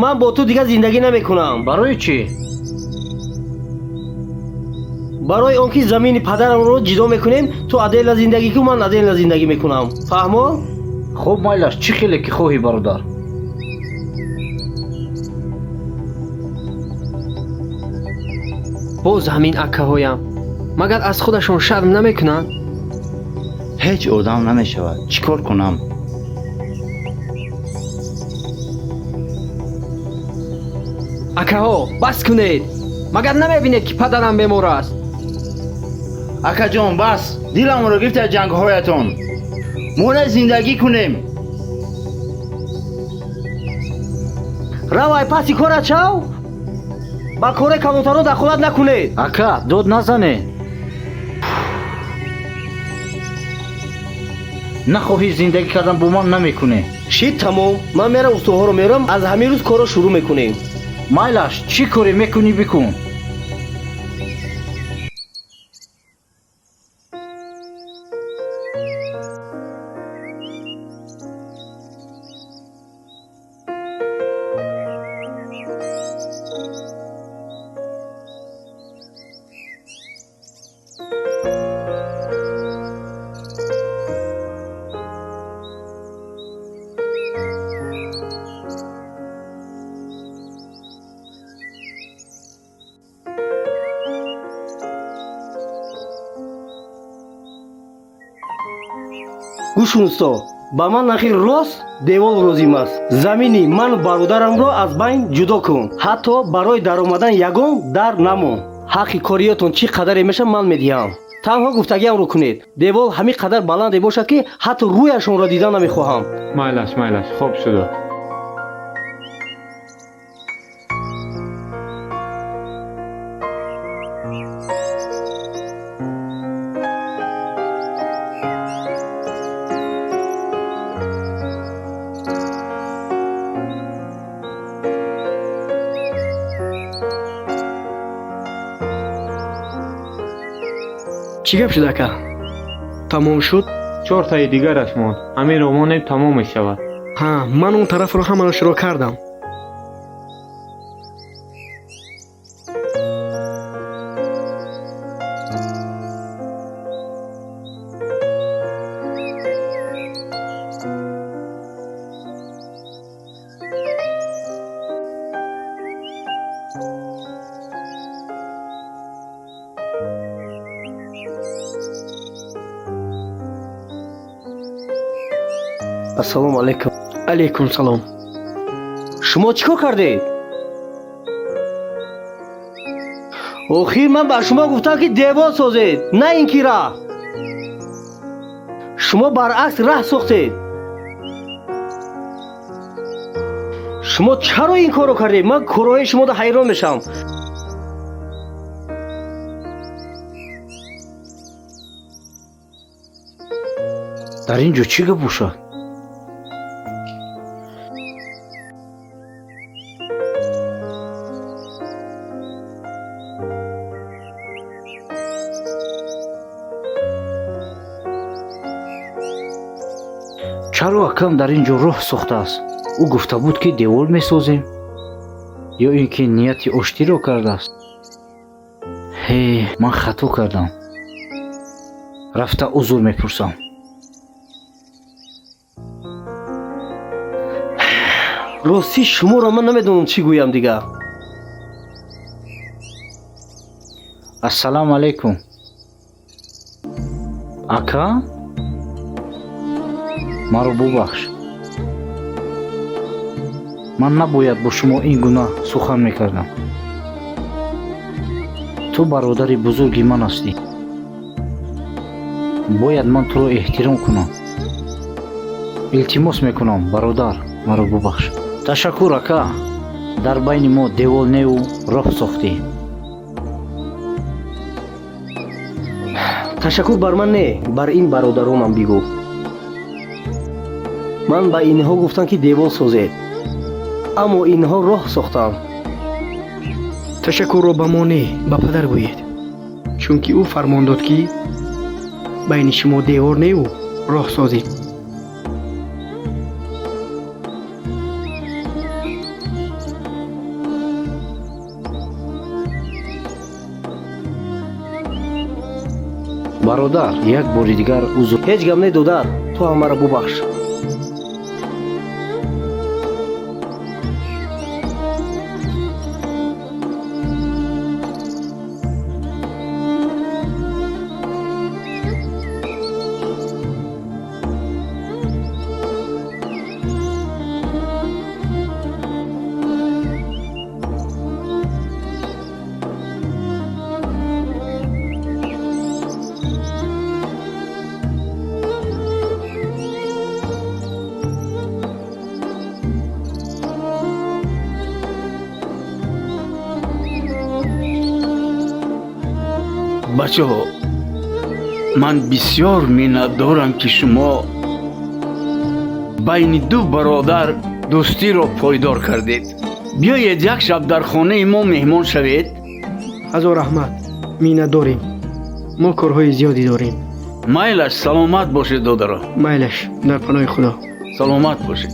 Ман бо ту дигар зиндагӣ намекунам. Барои чӣ? Барои он ки замини падарамро ҷудо мекунем, ту отдельно зиндагӣ кун, ман отдельно зиндагӣ мекунам. Фаҳмо? Хуб, майлаш, чӣ хеле ки хоҳӣ, бародар. Боз ҳамин акаҳоям магар аз худашон шарм намекунанд? Ҳеҷ одам намешавад. Чӣ кор кунам? Акаҳо, бас кунед! Магар намебинед, ки падарам бемор аст? Акаҷон, бас, диламонро гирифти аз ҷангҳоятон. Мо не зиндагӣ кунем. Равай, паси корат шав, ба кори калонтарон дахолат накунед. Ака, дод назанед. Нахоҳӣ зиндагӣ кардан бо ман, намекунӣ. Шид, тамом. Ман мерам, устоҳоро меорам, аз ҳамин рӯз корро шурӯъ мекунем. Майлаш, чӣ коре мекунӣ, бикун. Гӯш кун, усто, ба ман нахи рост девол лозим аст. Замини ману бародарамро аз байн ҷудо кун, ҳатто барои даромадан ягон дар намон. Ҳаққи кориётон чӣ қадаре мешавад, ман медиҳам. Танҳо гуфтагиамро кунед. Девол ҳамин қадар баланде бошад, ки ҳатто рӯяшонро дида намехоҳам. Майлаш, майлаш, хоб шудо. Чӣ гап шуд, ака? Тамом шуд? Чортаи дигараш монд. Ҳаминро монем, тамом мешавад. Ҳа, ман он тарафро ҳамаро шурӯъ кардам. Ассалому алайкум. Алайкум салом. Шумо чӣ кор кардед? Охир ман ба шумо гуфтам, ки девол созед, на ин ки раҳ. Шумо баръакс раҳ сохтед. Шумо чаро ин корро кардед? Ман корҳои шуморо ҳайрон мешавам. Дар ин ҷо чӣ гап бошад? Чаро акам дар ин ҷо роҳ сохтааст? Ӯ гуфта буд, ки девол месозем, ё ин ки нияти оштиро кардааст? Ҳе, ман хато кардам. Рафта узр мепурсам. Ростӣ, шуморо ман намедонам чӣ гӯям дигар. Ассалому алайкум, ака. Маро бубахш, ман набояд бо шумо ин гуна сухан мекардам. Ту бародари бузурги ман ҳастӣ, бояд ман туро эҳтиром кунам. Илтимос мекунам, бародар, маро бубахш. Ташаккур, ака. Дар байни мо девол неу роҳ сохтӣ. Ташаккур бар ман не, бар ин бародаронам бигӯ. Ман ба инҳо гуфтам, ки девол созед, аммо инҳо роҳ сохтанд. Ташаккурро ба мо не, ба падар гӯед, чунки ӯ фармон дод, ки байни шумо девор неу роҳ созем. Бародар, як бори дигар узр. Ҳеҷ гап не, додар, ту ҳам маро бубахш. Бачаҳо, ман бисёр миннатдорам, ки шумо байни ду бародар дӯстиро пойдор кардед. Биёед, як шаб дар хонаи мо меҳмон шавед. Ҳазор раҳмат, миннатдорем. Мо корҳои зиёде дорем. Майлаш, саломат бошед, додаро. Майлаш, дар паноҳи Худо. Саломат бошед.